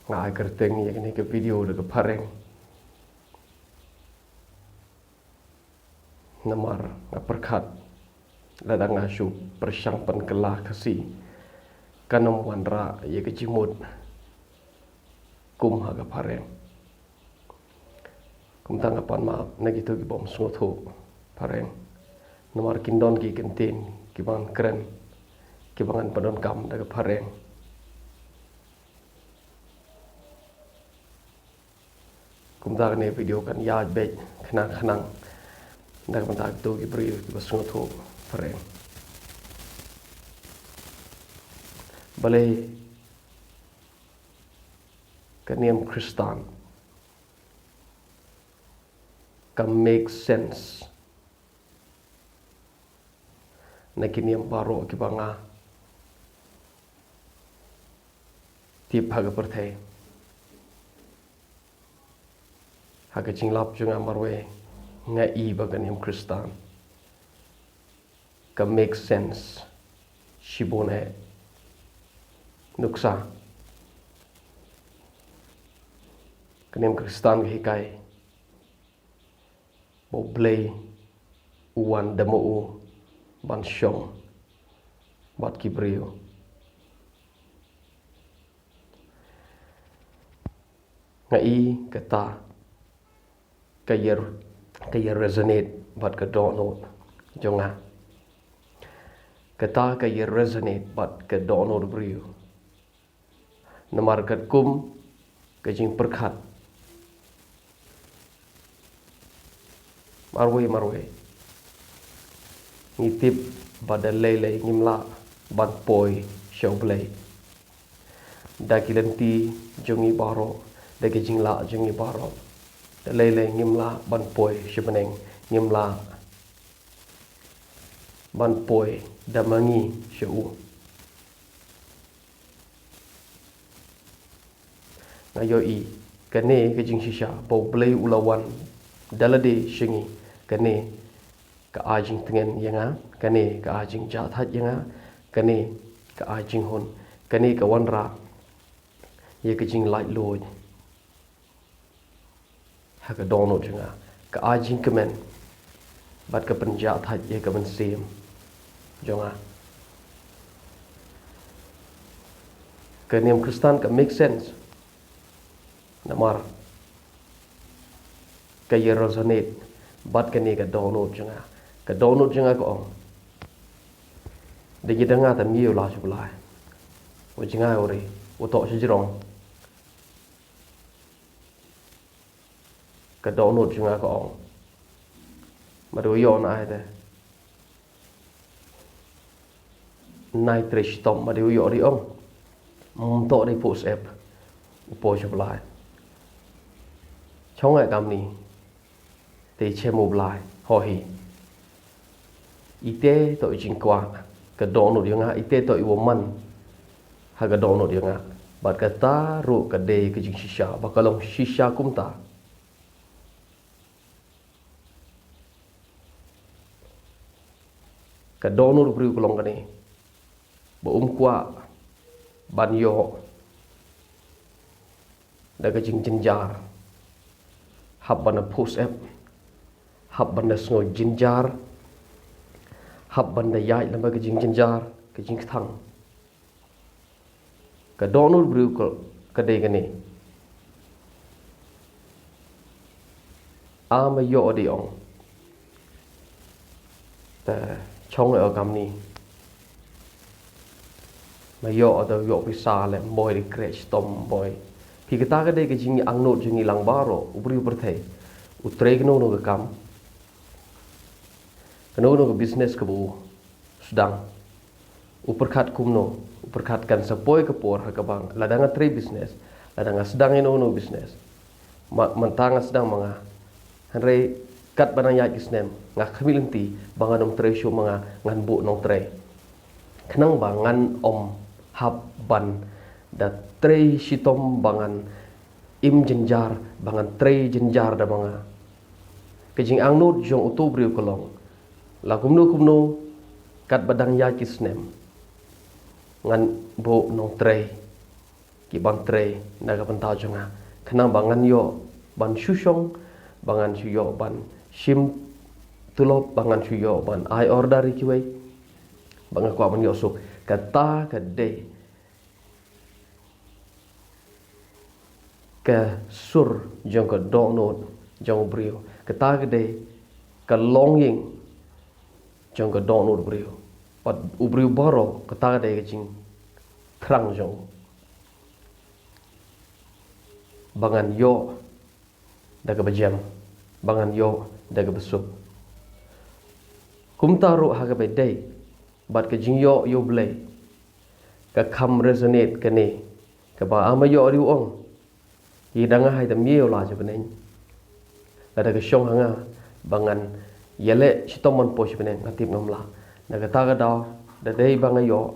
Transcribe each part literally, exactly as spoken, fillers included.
Nga ai kyrteng ïa kane ka video da ka phareng. Namar nga pyrkhat lada nga shu pyrshang pynkylla Khasi, kan ym wanrah ïa ka jingmut kum ha ka phareng. Kumta nga pan map na kito ki bym sngewthuh phareng. Namar kin don ki kyntien kiba ngan kren, kiba ngan pyndonkam da ka phareng. Kumta kane video kan ïaid beit khnang khnang da ka bynta kito ki briew kiba sngewthuh phareng. Balei ka niam Khristan ka make sense na ki niam baroh kiba nga tip ha ka pyrthei. Ha ka jinglap jong nga marwei, nga i ba ka niam Khristan ka make sense shibun eh. Nuksa, ka niam Khristan ka hikai ba U Blei u wan da ma u ban shong bad ki briew. Nga i kata ka ïa, ka ïa resonate bad ka dohnud jong nga. Kata ka ïa resonate bad ka dohnud briew. Namar katkum ka jingpyrkhat marwei marwei, ngi tip ba da lei lei ngim lah ban poi sha U Blei da ki lynti jong ngi baroh, da ki jinglah jong ngi baroh. Da lei lei ngim lah ban poi sha bneng, ngim lah ban poi da ma ngi sha u. Nga ïohi kane ka jingshisha ba U Blei u la wan da lade sha ngi, kane ka ai jingtngen ïa nga, kane ka ai jingjahthait ïa nga, kane ka ai jinghun, kane ka wanrah ïa ka jinglaitluid ha ka dohnud jong nga, ka ai jingkmen bad ka pynjahthait ïa ka mynsiem jong nga. Ka niam Khristan ka make sense namar ka ïa resonate bad kane ka dohnud jong nga. Ka dohnud jong nga ka ong, da ngi da nga tam ngi u la shu blai, u jngai u ri, u toh shu jrong. Ka dohnud jong nga ka ong, ma dei u ïoh na ai te, nai trei shitom ma dei u ïoh ri ong. Mto dei pus ep u poi sha blai. Chong ai kamni te chem u blai ho hi. Ite to i jingkwah ka dohnud ïa nga, ite to i wa man ha ka dohnud ïa nga. Bad kata ruh ka dei ka jingshisha ba ka long shisha kumta. Ka dohnud briew ka long kane, ba um kwah ban ïoh da ka jingjynjar, hap ban da pus ep, hap ban da sngew jynjar, hap ban da ïaid lem bad ka jingjynjar, ka jingkthang. Ka dohnud briew ka, ka dei kane. A ma ïoh dei ong, te chong ïoh kamni. Ma ïoh da ïoh pisa leh boi, dei khreh shitom boi. Phi, kata ka dei ka jingangnud jong ngi lang baroh, u briew pyrthei u trei kano kano ka kam, kano kano ka business kaba u sdang. U pyrkhat kumno, u pyrkhat kan sa poi ka por ha kaba lada nga trei business, lada nga sdang ïa no no business, ma, mynta nga sdang ma nga. Hynrei katba nang ïaid ki snem nga khmih lynti ba ngan ym trei shuh ma nga, ngan buh nongtrei. Khnang ba ngan ym hap ban da trei shitom, ba ngan im jynjar, ba ngan trei jynjar da ma nga. Ka jingangnud jong uto u briew ka long, la kumno kumno, katba dang ïaid ki snem, ngan buh nongtrei. ïa ban trei na ka bynta jong nga. Khnang ba ngan ïoh ban shu shong, ba ngan shu ïoh ban shim tulop, ba ngan shu ïoh ban ai order ïa kiwei, ba nga kwah ban ïoh suk. Kata ka dei ka sur jong ka dohnud jong u briew. Kata ka dei ka longing jong ka dohnud u briew. Bad u briew baroh, kata ka dei ka jingthrang jong u, ba ngan ïoh da kaba jem, ba ngan ïoh da kaba suk. Kumta ruh ha kaba ïadei bad ka jingïoh ïa u Blei, ka kham resonate kane, kaba ama ïoh ruh ong, ïa dang nga hai da miew la sha bneng. Lada ka shong ha nga ba ngan ïaleh shitom ban poi sha bneng, nga tip ngam lah. Na kata ka daw, da dei ba nga ïoh,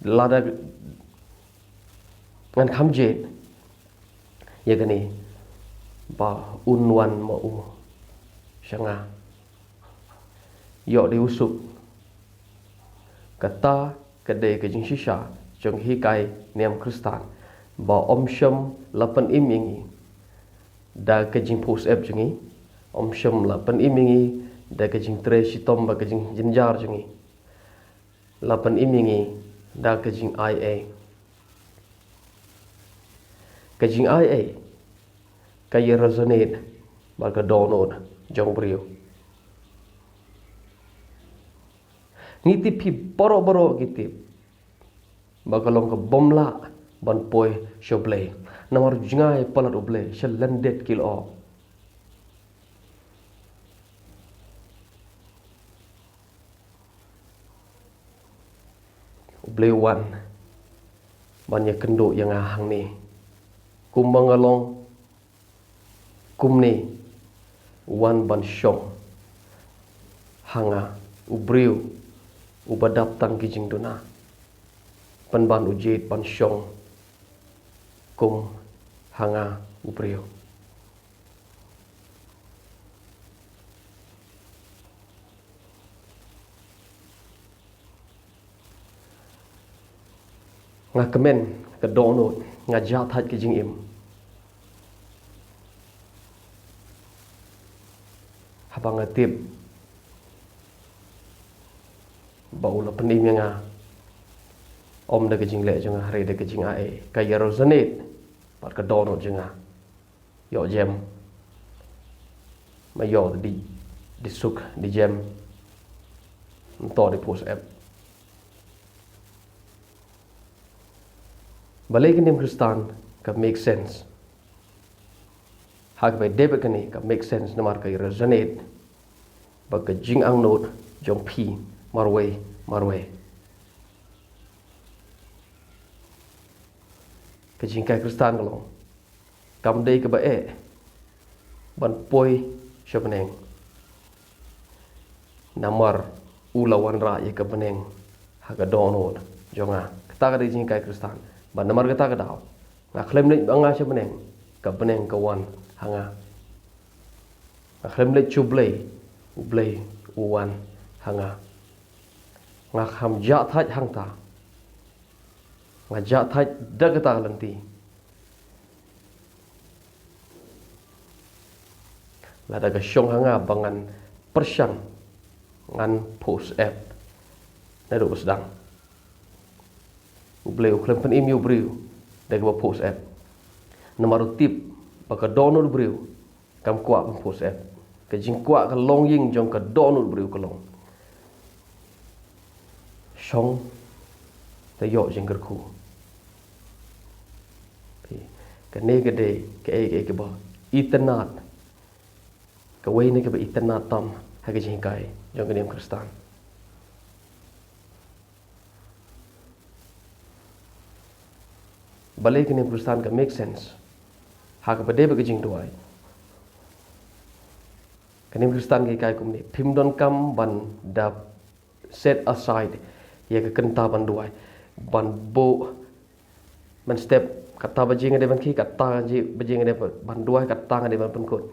lada ngan kham jied ïa kane, ba un wan ma u sha nga, ïoh da u suk. Kata ka dei ka jingshisha jong ka hikai niam Khristan, ba ym shym la pynim ïa ngi da ka jingphohsyep jong ngi, ym shym la pynim ïa ngi da ka jingtrei shitom bad ka jingjynjar jong ngi. La pynim ïa ngi da ka jingai ei. Ka jingai ei ka ïa resonate bad ka dohnud jong u briew. Ngi tip, phi baroh baroh ngi tip ba ka long kaba ym lah ban poi sha u Blei. Namar u jngai palat u Blei, sha lyndet ki lyoh. U Blei u wan ban ïakynduh ïa nga hangne. Kumba nga long kumne, u wan ban shong ha nga, u briew uba dap tang ki jingduna, pynban u jied ban shong kum ha nga u briew. Nga kmen ka dohnud, nga jah thait ka jingim, haba nga tip ba u la pynim ïa nga, ym da ka jingleh jong nga, hynrei da ka jingai ei, ka ïa resonate bad ka dohnud jong nga. Ïoh jem, ma ïoh di, di suk, di jem, ym toh di phohsyep. Balei ka niam Khristan ka make sense? Ha kaba dei bad kane ka make sense namar ka resonate bad ka jingangnud jong phi marwei marwei. Ka jinghikai Khristan ka long, kam dei kaba eh ban poi sha bneng, namar u la wanrah ïa ka bneng ha ka dohnud jong nga. Kata ka dei ka jinghikai Khristan. Bad namar kata ka daw, nga khlem leit ba nga sha bneng, ka bneng ka wan ha nga. Nga khlem leit sha u Blei, u Blei u wan ha nga. Nga kham jah thait hangta. Nga jah thait da kata ka lynti. Lada ka shong ha nga ba ngan pyrshang, ngan phohsyep naduh ba sdang. U Blei u khlem pynim ïa u briew da kaba phohsyep. Namar u tip ba ka dohnud u briew kam kwah ban phohsyep. Ka jingkwah, ka longing jong ka dohnud u briew ka long, shong, te ïoh jingkyrkhu. Kane ka dei kaei kaei kaba itynnad, kawei na kaba itynnad tam ha ka jinghikai jong ka niam Khristan. Balei ka niam Khristan ka make sense ha kaba dei bad ka jingduwai? Ka niam Khristan ka hikai kumne, phim donkam ban da set aside ïa ka kynta ban duwai, ban buh mynstep, kata baje nga dei ban khie, kata baje nga dei ban duwai, kata nga dei ban pynkut.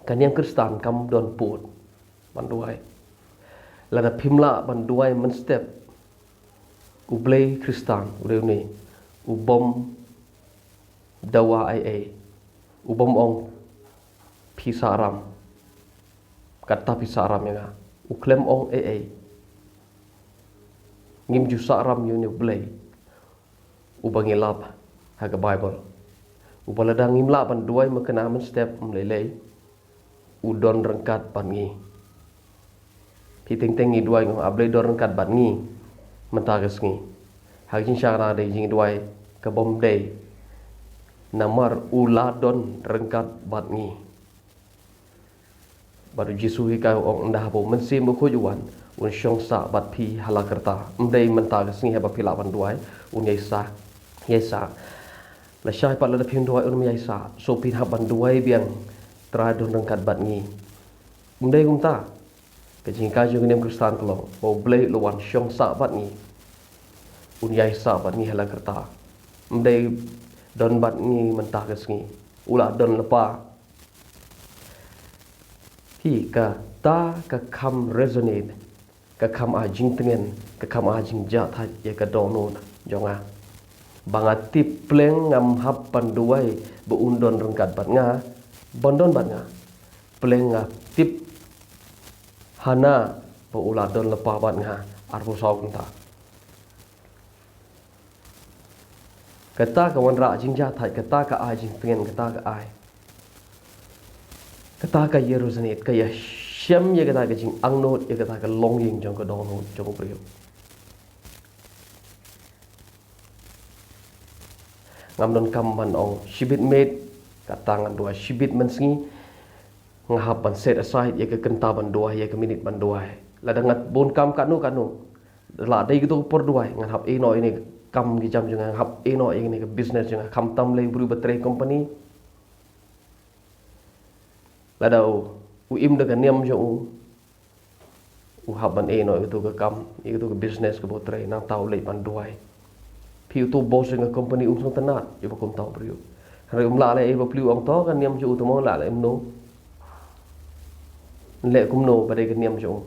Ka niam Khristan kam don pud ban duwai. Lada phim lah ban duwai mynstep, u Blei Khristan u dei une u bym dawa ei ei. U bym ong phi sah ram. Kata phi sah ram ïa nga. U khlem ong ei ei. Ngim ju sah ram ïa une u Blei uba ngi lap ha ka Baibl, uba lada ngim lah ban duwai mynstep mynstep, ym lei lei u don ryngkat bad ngi. Phi teng teng ngi duwai, nga, A Blei, don ryngkat bad ngi mynta ka sngi. Ha ka jingshah ka dei jingduwai ka bym dei, namar u la don ryngkat bad ngi. Bad u Jisu u hikai, u ong, ynda haba u Mynsiem Bakhuid u wan, un shong sah bad phi ha la ka rta. Ym dei mynta ka sngi haba phi lah ban duwai un ïai sah, ïai sah. Lashai pat lada phim duwai un ym ïai sah. So phin hap ban duwai biang, Trai, don ryngkat bad ngi. Ym dei kumta. Ka jinghikai jong ka niam Khristan ka long ba U Blei u la wan shong sah bad ngi, un ïai sah bad ngi ha la ka rta. Ym dei don bad ngi mynta ka sngi, u la don lypa. Phi, kata ka kham resonate, ka kham ai jingtngen, ka kham ai jingjahthait ïa ka dohnud jong nga. Ba nga tip, pleng ngam hap ban duwai ba un don ryngkat bad nga, ban don bad nga. Pleng nga tip hana ba u la don lypa bad nga arphew saw kynta. Kata ka wanrah jingjahthait, kata ka ai jingtngen, kata ka ai, kata ka ïa resonate, ka ïa shem ïa kata ka jingangnud, ïa kata ka longïing jong ka dohnud jong u briew. Ngam donkam ban ong shibit miet, kata ngan duwai shibit mynsngi. Nga hap ban set aside ïa ka kynta ban duwai, ïa ka minit ban duwai. Lada nga bun kam katno katno, la dei kito ka por duwai, ngan hap ïehnoh ïa kane ka kam ki jam jong nga, ngan hap ïehnoh ïa kane ka business jong nga, khamtam lei u briew ba trei company. Lada u, u im da ka niam jong u, u hap ban ïehnoh ïa kito ka kam, ïa kito ka business kaba u trei, nangta u leit ban duwai. Phi, uto u boss jong ka company um sngewtynnad ïa ba kumta u briew. Hynrei um lah leh ei ba pli, u ong to ka niam jong u, to mo lah leh kumno. Leh kumno ba dei ka niam jong u.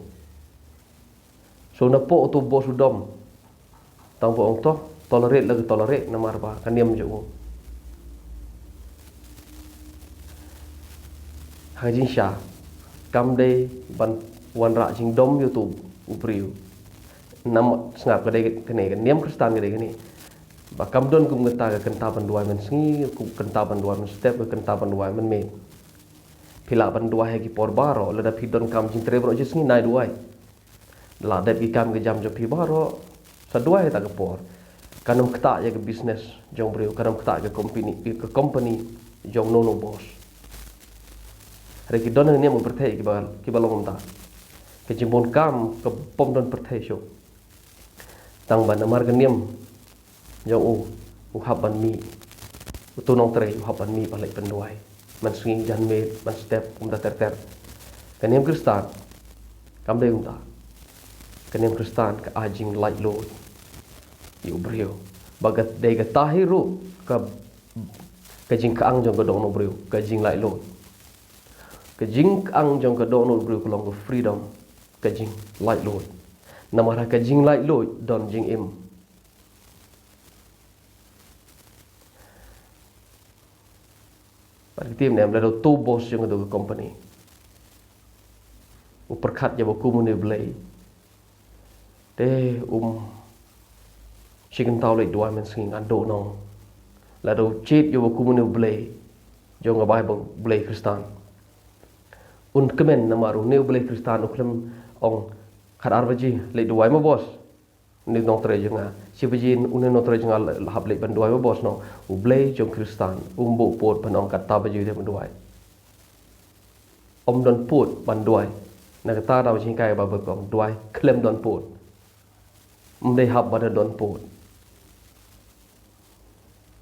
So napoh uto u boss u dom. Tang ba ong to, tolerate la ka tolerate namar ba ka niam jong u. Ha ka jingshah, kam dei ban wanrah jingdom ïa uto u briew. Namar sngap, ka dei kane, ka niam Khristan ka dei kane. Ba kam don kum kata ka kynta ban duwai mynsngi, ka kynta ban duwai mynstep, ka kynta ban duwai mynmiet. Phi lah ban duwai ha ki por baroh, lada phi donkam jingtrei baroh shi sngi, nai duwai. La dep ki kam ki jam jong phi baroh, sa duwai ha kata ka por. Kan ym ktah ïa ka business jong u briew, kan ym ktah ïa ka company, ïa ka company jong uno uno u boss. Hynrei ki don ha ka niam ka pyrthei kiba, kiba long kumta. Ka jingbun kam ka bym don pyrthei shuh. Tang ba namar ka niam jong u, u hap ban mih. Uto u nongtrei u hap ban mih ban leit pynduwai. Mynsngi, janmiet, mynstep, kumta ter ter. Ka niam Khristan kam dei kumta. Ka niam Khristan ka ai jinglaitluid ïa u briew. Ba ka dei kata hi ruh ka, ka jingkyang jong ka dohnud briew, ka jinglaitluid. Ka jingkyang jong ka dohnud briew ka long ka freedom, ka jinglaitluid. Namar ha ka jinglaitluid don jingim. Bad ka tim ne em, lada uto u boss jong kato ka company u pyrkhat ïa ba kum une u Blei, te um shim kynta u leit duwai mynsngi, ngan duh noh. Lada u jied ïa ba kum une u Blei jong ka Baibl, Blei Khristan, un kmen, namar une u Blei Khristan u khlem ong, khat ar baje leit duwai mo boss. Une u nongtrei jong nga, shi baje une u nongtrei jong nga la hap leit ban duwai mo boss noh. U Blei jong Khristan um buh pud ban ong kata baje u dei ban duwai. Um don pud ban duwai. Na kata ka daw jinghikai ba, ba ka ong duwai khlem don pud. Ym dei hap ba da don pud.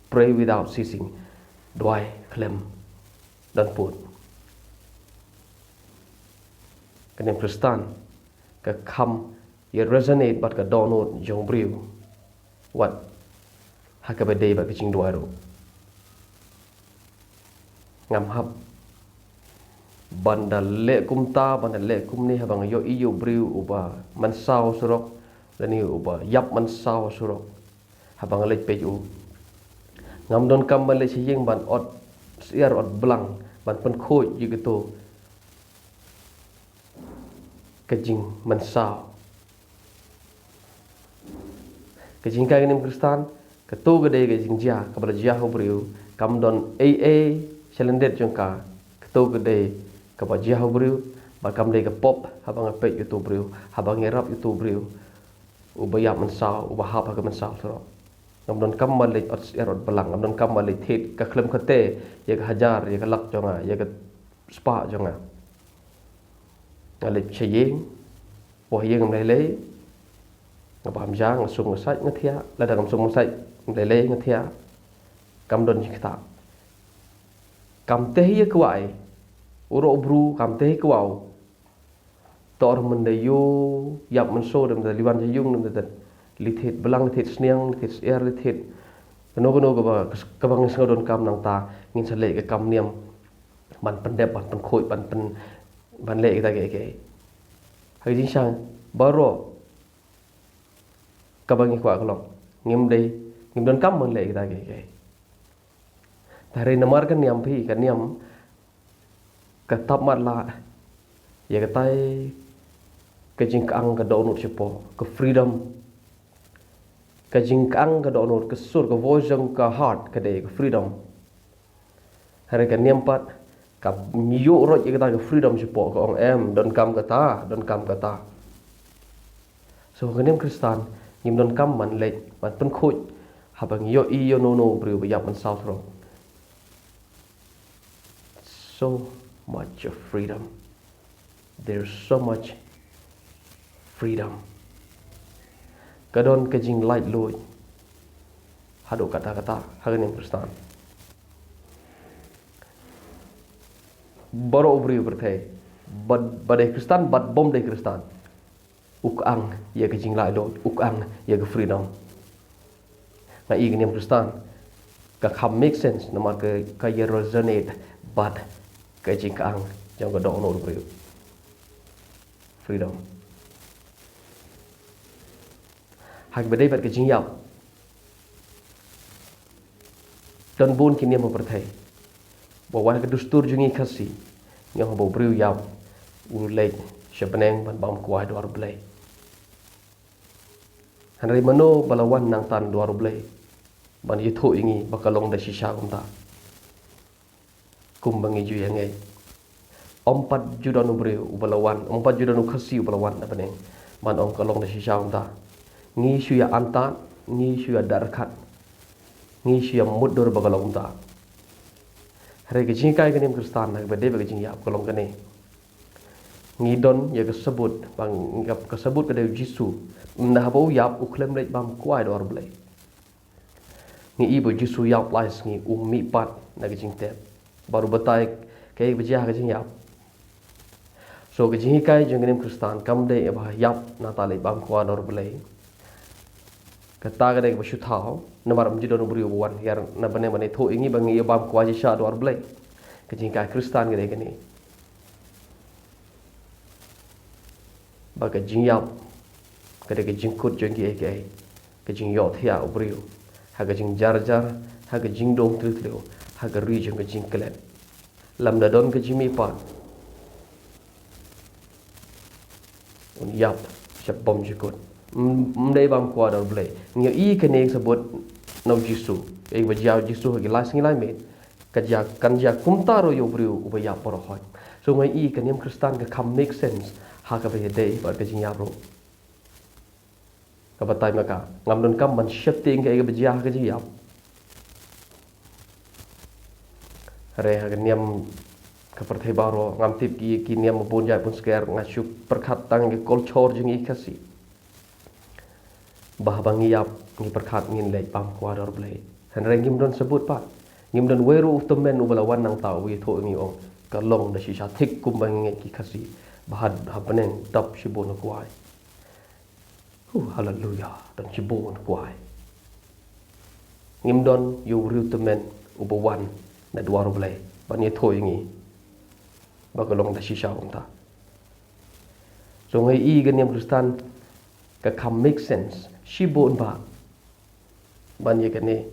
Pray without ceasing. Duwai khlem don pud. Ka niam Khristan ka kham ïa resonate bad ka dohnud jong u briew, wat ha kaba dei bad ka jingduwai ruh. Ngam hap ban da leh kumta, ban da leh kumne haba nga ïohi ïa u briew uba mynsaw surok, lane uba ïap mynsaw surok. Haba nga leit peit u, Ngam donkam ban leit sha ïing ban ot syiar ot blang ban pynkhuid ïa kito ka jingmynsaw. Ka jinghikai ka niam Khristan, kato ka dei ka jingjia kaba la jia ha u briew, kam don ei ei sha lyndet jong ka. Kato ka dei kaba jia ha u briew, bad kam dei ka pop haba nga peit ïa uto u briew, haba nga ïarap ïa uto u briew uba ïap mynsaw, uba hap ha ka mynsaw surok. Ngam donkam ban leit ot syiar ot blang, ngam donkam ban leit thied ka khlem kata ïa ka hajar, ïa ka lak jong nga, ïa ka spah jong nga. Nga leit sha ïing, poi ha ïing ngam lei lei, nga bam ja, nga sum nga sait nga thiah, lada ngam sum nga sait, ngam lei lei nga thiah. Kam don jingktah. Kam teh ïa kwai, u rok u bru, kam teh ïa kwai. Tor mynda ïoh ïap mynsaw, da mynda leit wan sha ïing, da mynda leit thied blang, leit thied sniang, leit thied syiar, leit thied kano kano kaba, kaba ngi sngewdonkam, nangta ngin sa leh ka kam niam ban pyndep, ban pynkhuid, ban pyn, ban leh kita kiei kiei. Ha ka jingshisha baroh kaba ngi kwah ka long, ngim dei, ngim donkam ban leh kita kiei kiei. Te hynrei namar ka niam phi, ka niam ka tap matlah ïa katai ka jingkhang ka dohnud shapoh, ka freedom. Ka jingkhang ka dohnud, ka sur, ka voice jong ka heart, ka dei ka freedom. Hynrei ka niam pat ka ïoh roi ïa kata ka freedom shapoh, ka ong em, donkam kata, donkam kata. So ka niam Khristan, ngim donkam ban leit ban pynkhuid haba ngi ïohi ïa uno uno u briew ba ïap mynsaw surok. So much of freedom. There's so much freedom. Ka don ka jinglaitluid haduh katta katta ha ka niam Khristan. Baroh u briew pyrthei, ba, ba dei Khristan bad bym dei Khristan, u khang ïa ka jinglaitluid, u khang ïa ka freedom. Nga i ka niam Khristan ka kham make sense namar ka, ka ïa resonate bad ka jingkhang jong ka dohnud u briew. Freedom. Ha kaba dei bad ka jingïap, don bun ki niam ha pyrthei ba wan ha ka dustur jong ngi Khasi, ngi ong haba u briew ïap u leit sha bneng ban bam kwai duwar U Blei. Hynrei mano ba la wan nangta na duwar U Blei ban ïathuh ïa ngi ba ka long da shisha kumta? Kumba ngi ju ïa ngeit, ym pat ju don u briew uba la wan, ym pat ju don u Khasi uba la wan na bneng ban ong ka long da shisha kumta. Ngi shu ïa antad, ngi shu ïa darkhat, ngi shu ïa mutdur ba ka long kumta. Hynrei ka jinghikai ka niam Khristan ha kaba dei bad ka jingïap ka long kane. Ngi don ïa ka sabut, ba ngi, ka sabut ka dei u Jisu. Ynda haba u ïap u khlem leit bam kwai duwar U Blei. Ngi i ba u Jisu u ïap lai sngi, u mihpat na ka jingtep. Bad u batai kaei ba jia ha ka jingïap. So ka jinghikai jong ka niam Khristan kam dei ba ïap nangta leit bam kwai duwar U Blei. Kata ka dei kaba shu thaw namar ym ju don u briew uba wan hiar na bneng ban ïathuh ïa ngi ba ngi ïa bam kwai shisha duwar U Blei. Ka jinghikai Khristan ka dei kane, ba ka jingïap ka dei ka jingkut jong kiei kiei, ka jingïohthiah u briew ha ka jingjar jar, ha ka jingdum tliw tliw, ha ka ri jong ka jingklet. Lymda don ka jingmihpat, un ïap sha bymjukut. Ym, ym dei bam kwai duwar U Blei. Ngi i kane ka sabut na u Jisu, ïa ba jia u Jisu ha ki lai sngi lai miet. Ka jia, kan jia kumta ruh ïa u briew uba ïap baroh hoi. So nga i ka niam Khristan ka kham make sense ha kaba ïadei bad ka jingïap ruh. Ka batai ma ka, ngam donkam ban sheptieng kaei kaba jia ha ka jingïap. Hynrei ha ka niam ka pyrthei baroh, ngam tip ki, ki niam ba bun jait bun skhem, nga shu pyrkhat tang ka culture jong ngi Khasi. Ba haba ngi ïap ngi pyrkhat ngin leit bam kwai duwar U Blei. Hynrei ngim don sabut pat. Ngim don wei ruh u tymmen uba la wan nangta u ïathuh ïa ngi ong ka long da shisha thik kumba ngi ngeit ki Khasi, ba ha, ha bneng dap shibun kwai. Hu, haleluya, don shibun kwai. Ngim don ïa u briew tymmen uba wan na duwar U Blei ban ïathuh ïa ngi ba ka long da shisha kumta. So nga i ka niam Khristan ka kham make sense shibun ba ban ïa kane.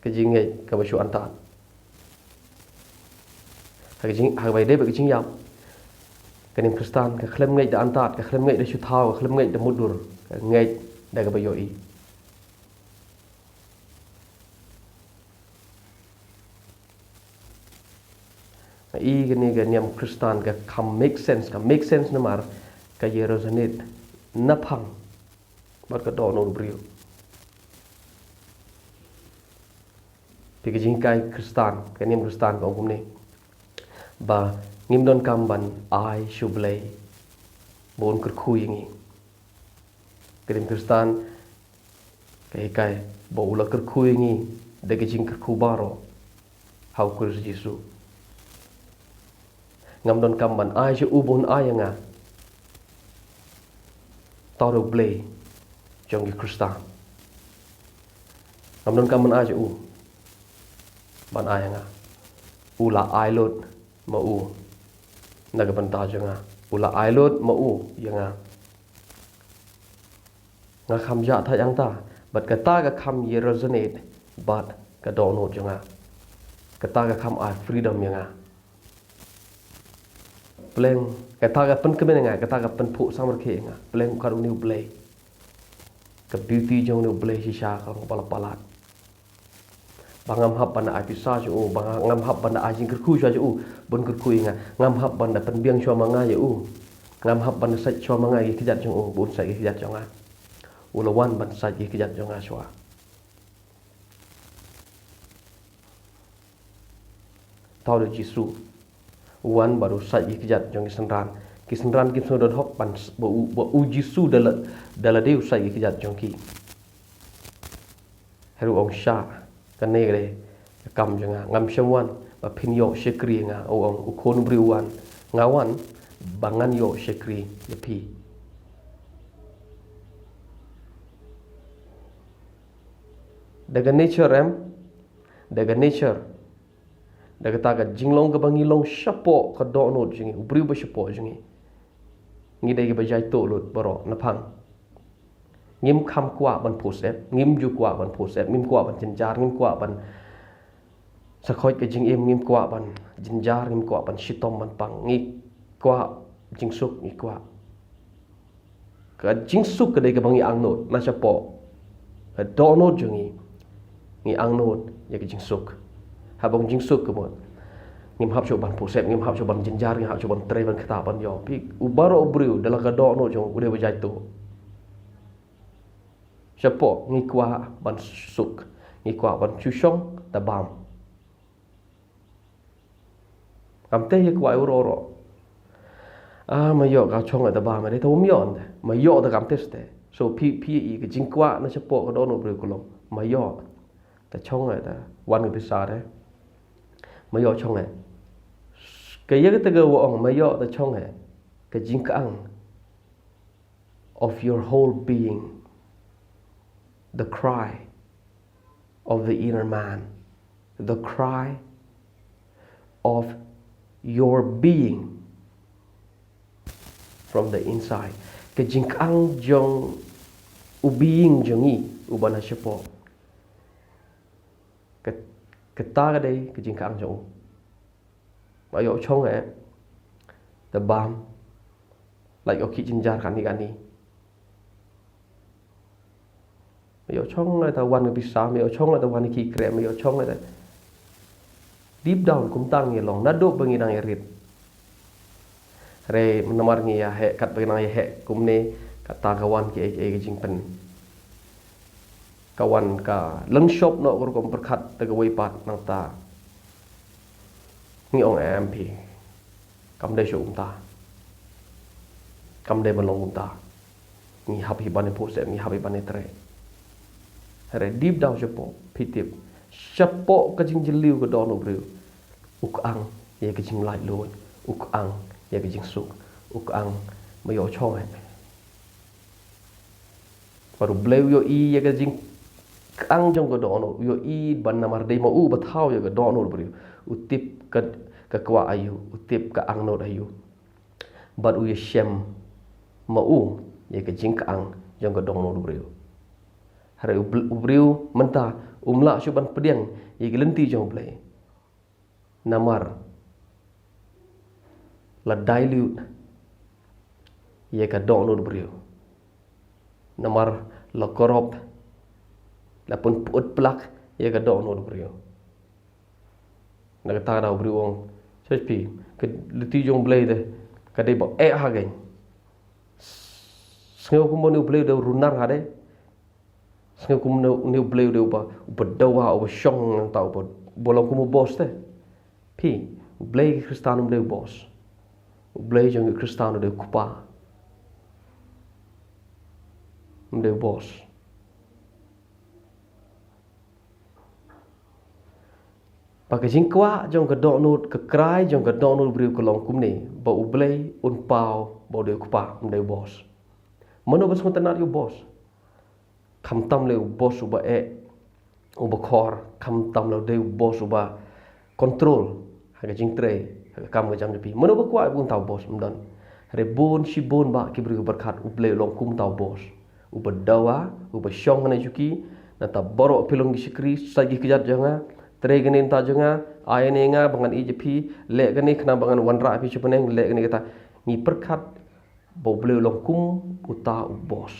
ka jingngeit kaba shu antad. Ha ka jing, ha kaba ïadei bad ka jingïap, ka niam Khristan ka khlem ngeit da antad, ka khlem ngeit da shu thaw, ka khlem ngeit da mutdur, ka ngeit da kaba ïohi. Nga i kane ka niam Khristan ka kham make sense, ka make sense namar ka ïa resonate naphang bad ka dohnud u briew. Te ka jinghikai Khristan, ka niam Khristan ka ong kumne, ba ngim donkam ban ai sha u Blei ba un kyrkhu ïa ngi. Ka niam Khristan ka hikai ba u la kyrkhu ïa ngi da ka jingkyrkhu baroh ha u Khrist Jisu. Ngam donkam ban ai sha u ba un ai ïa nga. Tang u Blei jong ki Khristan. Ngam donkam ban ai sha u ban ai ïa nga. U la ai lut ma u na ka bynta jong nga. U la ai lut ma u ïa nga. Nga kham jah thait hangta, bad kata ka kham ïa resonate bad ka dohnud jong nga. Kata ka kham ai freedom ïa nga. Pleng, kata ka pynkmen ïa nga, kata ka pynphuh samrkhie ïa nga. Pleng u kat une u Blei. Ka beauty jong une u Blei shisha ka long ba la palat. Ba ngam hap ban da ai pisa sha u, ba ngam hap ban da ai jingkyrkhu sha u, ba un kyrkhu ïa nga. Ngam hap ban da pynbiang shuwa ma nga ïa u. Ngam hap ban da sait shuwa ma nga ïa ki kjat jong u, ba un sait ïa ki kjat jong nga. U la wan ban sait ïa ki kjat jong nga shuwa. Tang u Jisu. U wan bad u sait ïa ki kjat jong ki synran. Ki synran kim sngewdon hok ban s-, ba u, ba u Jisu da la, da lade u sait ïa ki kjat jong ki. Hynrei u ong sha, kane ka dei ka kam jong nga, ngam shym wan ba phin ïoh shakri ïa nga, u ong, u Khun u briew u wan, nga wan ba ngan ïoh shakri ïa phi. Da ka nature em, da ka nature, da kata ka jinglong kaba ngi long shapoh ka dohnud jong ngi, u briew ba shapoh jong ngi. Ngi dei kiba jaituh lut baroh naphang. Ngim kham kwah ban phuh syep, ngim ju kwah ban phuh syep, ngim kwah ban jynjar, ngim kwah ban sa khoit ka jingim, ngim kwah ban jynjar, ngim kwah ban shitom ban pang, ngi kwah jingsuk, ngi kwah. Ka jingsuk ka dei kaba ngi angnud na shapoh ka dohnud jong ngi. Ngi angnud ïa ka jingsuk. Haba ngi jingsuk ka mut ngim hap shuh ban phuh syep, ngim hap shuh ban jynjar, ngim hap shuh ban trei ban ktah ban ïoh. Phi, u baroh u briew da la ka dohnud jong u dei ba jaituh. Shapoh ngi kwah ban suk, ngi kwah ban shu shong da bam. Kam teh ïa kwah ïa u roh roh. Ah, ma ïoh ka shong da bam, dei ta um ïoh nde. Ma ïoh da kam teh ste. So phi, phi i ka jingkwah na shapoh ka dohnud briew ka long ma ïoh ta shong da wan ka pisa de. Ma ïoh shong. Ka ïa kata ka wa ong ma ïoh ta shong. Ka jingkang of your whole being, the cry of the inner man, the cry of your being from the inside. Ka jingkang jong u being jong ngi, u ba na shapoh. Ka, kata ka dei ka jingkang jong u. Ma ïoh shong eh da bam. Lait ïoh ki jynjar kani kani. Ma ïoh shong eh da wan ka pisa, ma ïoh shong eh da wan ki krem, ma ïoh shong eh da. Deep down kumta ngi long naduh ba ngi dang ïarit. Hynrei namar ngi ïa heh, katba ngi dang ïa heh kumne, kata ka wan ki ei ei ka jingpyn. Ka wan ka lyngshop noh ka rukom pyrkhat da kawei pat nangta. Ngi ong em phi. Kam dei shuh kumta. Kam dei ban long kumta. Ngi hap hi ban ïa phuh syep, ngi hap hi ban ïa trei. Hynrei deep down shapoh, phi tip. Shapoh ka jingjylliew ka dohnud u briew. U kang ïa ka jinglaitluid, u kang ïa ka jingsuk, u kang ma ïoh shong eh. Bad u Blei u ïohi ïa ka jingkang jong ka dohnud, u ïohi ban namar dei ma u ba thaw ïa ka dohnud u briew. U tip ka, ka kwah aïu, u tip ka angnud aïu. Bad u ïashem ma u ïa ka jingkang jong ka dohnud u briew. Hynrei u br-, u briew mynta Um lah shuh ban pdiang ïa ki lynti jong U Blei. Namar la dilute ïa ka dohnud briew. Namar la corrupt, la pynput plak ïa ka dohnud briew. Na kata ka daw briew u ong, "Shisha phi, ka lynti jong U Blei de ka dei ba eh ha kane. Sngew kumno U Blei u dei u runar ha de. Sngew kumno U Blei u dei uba, uba dawa, uba shong nangta uba, uba long kum u boss te." Phi, U Blei ki Khristan um dei u boss. U Blei jong ki Khristan u dei u kpa. Um dei u boss. Ba ka jingkwah jong ka dohnud, ka krai jong ka dohnud briew ka long kumne, ba U Blei un paw ba u dei u kpa, um dei u boss. Mano ba sngewtynnat ïa u boss? Khamtam lei u boss uba eh, uba khor, khamtam lei u dei u boss uba control ha ka jingtrei, ha ka kam ka jam jong phi. Mano ba kwah ba un tau boss, ym don. Hynrei bun shibun ba ki briew ba pyrkhat U Blei u long kum tau boss. Uba dawa, uba shong hangne shuki, nangta baroh phi long ki shakri, sait ki kjat jong nga, trei kane nangta jong nga, ai kane nga ba ngan ïeit ïa phi, leh kane khnang ba ngan wanrah ïa phi sha bneng, leh kane kata. Ngi pyrkhat ba U Blei u long kum uta u boss.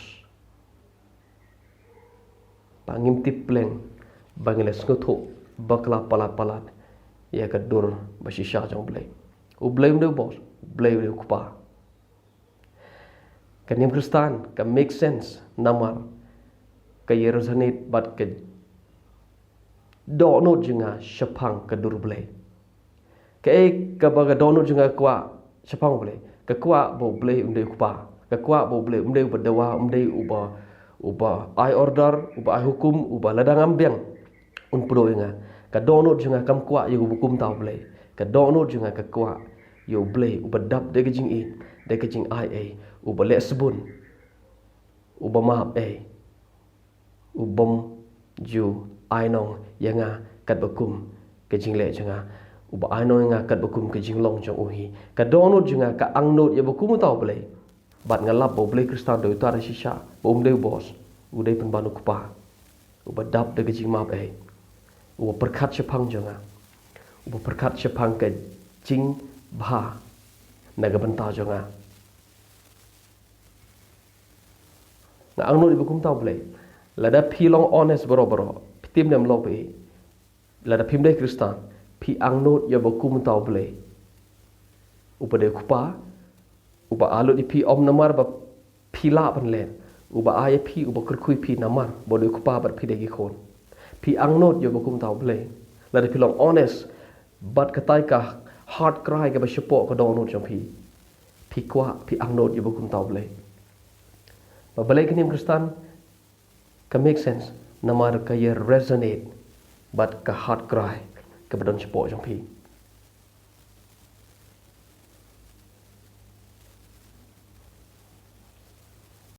Ba ngim tip pleng, ba ngi la sngewthuh bakla palat palat ïa ka dur ba shisha jong U Blei. U Blei um dei u boss, U Blei u dei u kpa. Ka niam Khristan ka make sense namar ka ïa resonate bad ka dohnud jong nga shaphang ka dur U Blei. Kaei kaba ka dohnud jong nga ka kwah shaphang U Blei? Ka kwah ba U Blei um dei u kpa. Ka kwah ba U Blei um dei uba dawa, um dei uba, uba ai order, uba ai hukum, uba lada ngam biang un pyndonkam ïa nga. Ka dohnud jong nga kam kwah ïa uba kum uta U Blei. Ka dohnud jong nga ka kwah ïa U Blei uba dap da ka jingïeit, da ka jingai ei, uba leh sbun, uba map ei, u bym ju ai nong ïa nga katba kum ka jingleh jong nga, uba ai nong ïa nga katba kum ka jinglong jong u hi. Ka dohnud jong nga ka angnud ïa uba kum uta U Blei. Bad nga lap ba U Blei Khristan u dei uta u shisha, ba um dei u boss, u dei pynban u kpa, uba dap da ka jingmap ei, uba pyrkhat shaphang jong nga, uba pyrkhat shaphang ka jingbha na ka bynta jong nga. Nga angnud ïa uba kum uta U Blei. Lada phi long honest baroh baroh, phi tim ne em long phi, lada phim dei Khristan, phi angnud ïa uba kum uta U Blei. Uba dei u kpa, uba ai lut ïa phi ym namar ba phi lah ban leh, uba ai ïa phi, uba kyrkhu ïa phi namar ba u dei u kpa bad phi dei ki khun. Phi angnud ïa uba kum uta U Blei. Lada phi long honest bad katai ka heart cry kaba shapoh ka dohnud jong phi, phi kwah, phi angnud ïa uba kum uta U Blei. Ba balei ka niam Khristan ka make sense, namar ka ïa resonate bad ka heart cry kaba don shapoh jong phi.